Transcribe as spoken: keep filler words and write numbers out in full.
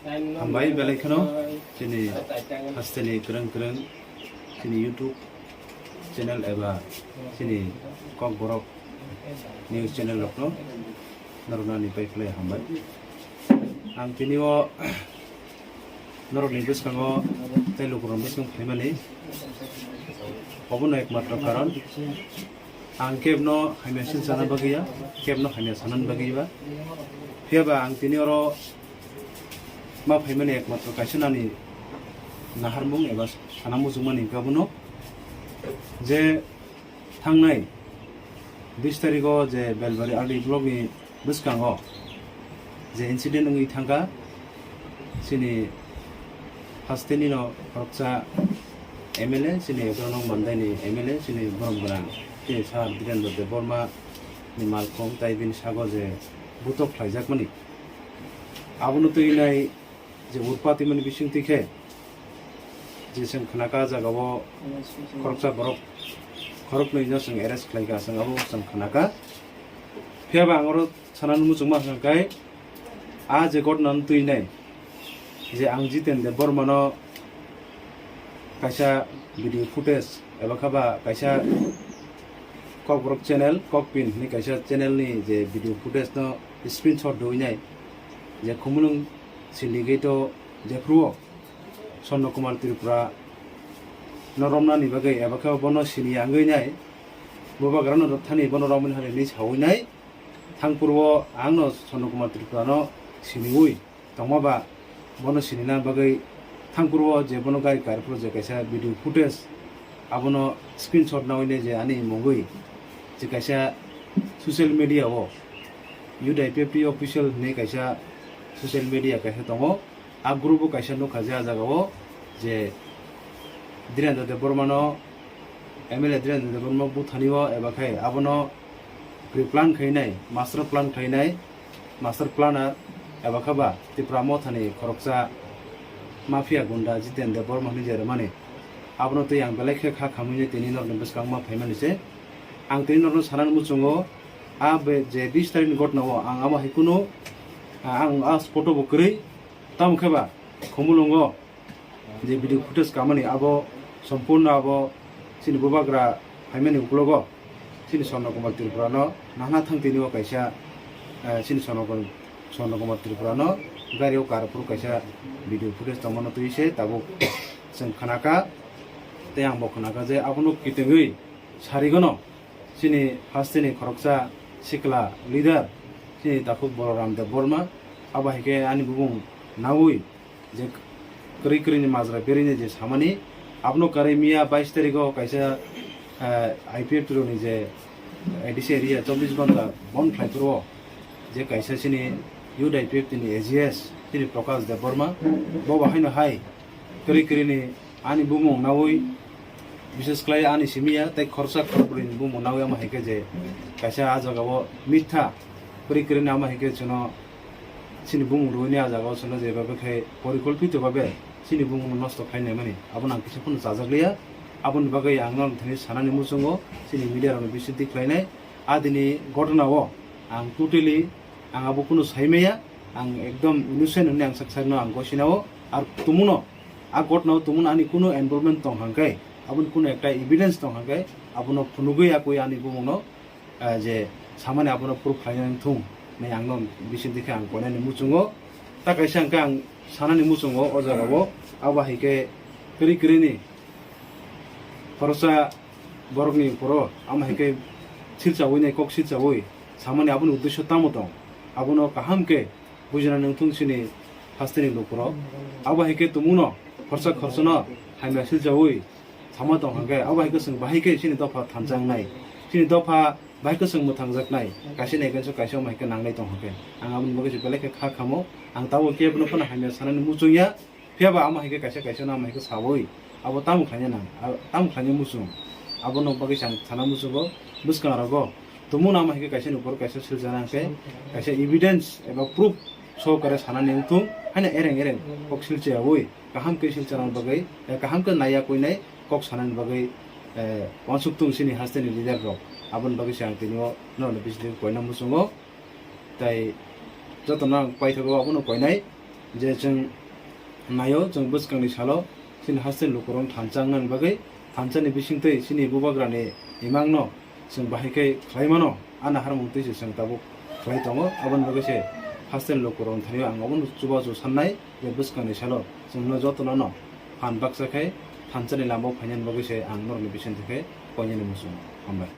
Hambai belai kheno chini hasteni kwrwng kwrwng chini YouTube channel eba chini Kokborok news channel rokno norokno ani pai khlai hambai. Ang tini o norokni bwskango tei lukurokni bwskango phaimani obono ekmatro karon. Ang kebno hamya silchana bagwi ya, kebno hamya sanani bagwi ba. Phiya ba ang tini oro ma phaimani ekmatro kaisa nani naharmung eba sana muchungmani hwnkhe abono je thangnai bis tarikho je Belbari R D block ni bwskango je incident wngwi thangkha, chini hasteni no khoroksa M L A, chini Ebrano Mandaini M L A, chini borom gwnang, chini Sir Dhirendra Debbarma ni malkhung tai bini sago je butok khlaijakmani. Abono twi nai je urpati mani bising twi khe je chwng khnaka jagao khoroksa borok khoroknwi no chwng arrest khlaikha, chwng abo chwng khnaka. Phiya ba ang oro sanani muchungma hwnkha khe, a je ghotna no twi nai je ang Jiten Debbarma no kaisa video footage eba kha ba kaisa Kokborok channel, Kokpin hinwi kaisa channel ni je video footage no screenshot rwi nai je Khumulwng syndicate o jephru o Swarna Kumar Tripura no romnani bagwi eba khe bono sini ya wngwi nai, bubagra no thani bono romwi nai hinwi sawi nai. Thangphuru o ang no Swarna Kumar Tripura no siniwi tongma ba bono sinina bagwi thangphuru o je bono gari kar phuru je kaisa video footage abono screenshot nawi nai je ani mungwi je kaisa social media o U D I P F T official hinwi kaisa social media kaisa tongo. A group o kaisa nukha je a jaga o je Dhirendra Debbarma no, M L A Dhirendra Debbarma buthani o eba khai abono pre-plan khainai, master plan khainai, master planner eba kha ba Tipra Mothani khoroksa mafia gunda Jiten Debbarma hinwi je rwmani. Abono twi ang belai khe kha khamwi tini norokni bwskang ma phaimani se. Ang tini norokno sanani muchungo a be je bis tarikni ghotna o ang abo hai kunu, a, ang a spot o bo kwrwi. Tamo khe ba Khumulwngo je video footage kamani abo sompurno abo chini bubagra phaimani uklogo chini Swarna Kumar Tripura no nahna thang tini o kaisa, eh, chini Swarna Kum-, Swarna Kumar Tripura no gari o kar phuru kaisa video footage tongmano twi se tabuk chwng khnaka tei ang bo khnaka je abono kitengwi sarigono chini hasteni khoroksa sikla leader chini takhuk Boloram Debbarma abo hai khe ani bumung naui je kwrwi kwrwini majra berwini je samani abono kwrwi miya bais tarikho kaisa, eh, I P F T rokni je A D C area chobbish ghonta bon khlai phuru o je kaisa chini U D I P F T ni A G S chini Prakash Debbarma bo bahaino hai kwrwi kwrwini ani bumung naui, bises khlai ani simi ya, tei khoroksa khorokbrwi ni bumung naui, omo hai khe je kaisa ah jaga o mitha kwrwi kwrwi ni, omo hai khe chwngno chini bumung rwui ni ah jaga o chwngno je bhabe khe porikolpito bhabe chini bumung no nosto khlai nai mani, abono ang kisa phano chajak liya. Aboni bagwi ang no thani sanani muchungo chini media rok no bisingtwi khlai nai. Ah dini ghotona o ang totally ang abo kunu sai maya, ang ekdom innocent hwnwi ang sak sakno ang gosina o, ar tumuno a ghotna o tumuno ani kunu involvement tong hang khe, aboni kunu ekta evidence tong hang khe, abono phunugwi yakwi ani bumungno, ah, je samani abono proof khlaina wng thung hinwi ang no bisingtwi khe ang koinani muchungo. Ta kaisa hwnkhe ang sanani muchungo o jaga o, abo hai khe kwrwi kwrwi ni khoroksa borokni phoro amo hai khe silchawi nai kok silchawi samani aboni uddesyo tamo tong, abono kaham khe bujina nung thung chini hasteni lukurok. Abo hai khe tumuno khorsa khorsono hamya silchawi sama tong hwnkhe, abo hai khe chwng bahai khe chini dopha thansa wngnai, chini dopha bahai khe chwng mwthangjaknai, kaisa nai kaisa kaisa omo hai khe nangnai tong hwnkhe. Ang aboni bagwi se belai khe kha khamo, ang tabuk khe bono phano hamya sanani muchung ya. Phiya ba amo hai khe kaisa kaisa no amo hai khe sawi, abo tamo khlaina nang, a-, tamo khlaina muchung. Abono bagwi se ang sana muchungo, bwskang rogo tumuno amo hai khe kaisa ni borok kaisa silchana hwnkhe kaisa evidence eba proof sokare sanani wngthung, haino ereng ereng kok silchayawi kaham khe silchana bagwi, eh, kaham khe naiya kuinai kok sanani bagwi, eh, uansuk thung chini hasteni leader rok. Aboni bagwi se ang tini o norokni bisingtwi koina muchungo. Tai jotono ang paithago abono koinai. Je chwng naio, chwng bwskangni salo chini hasteni lukurok thansa wngnani bagwi thansani bisingtwi chini bubagrani imangno chwng bahai khe khlai mano, a naharmung twi se chwng tabuk khlai tongo. Aboni bagwi se hasteni lukurokni thani ang obono chubachu sannai je bwskangni salo chwngno jotono no phan baksa khai thansani lamao phainani bagwi se ang norokni bisingtwi khe koinani muchungo. Hambai.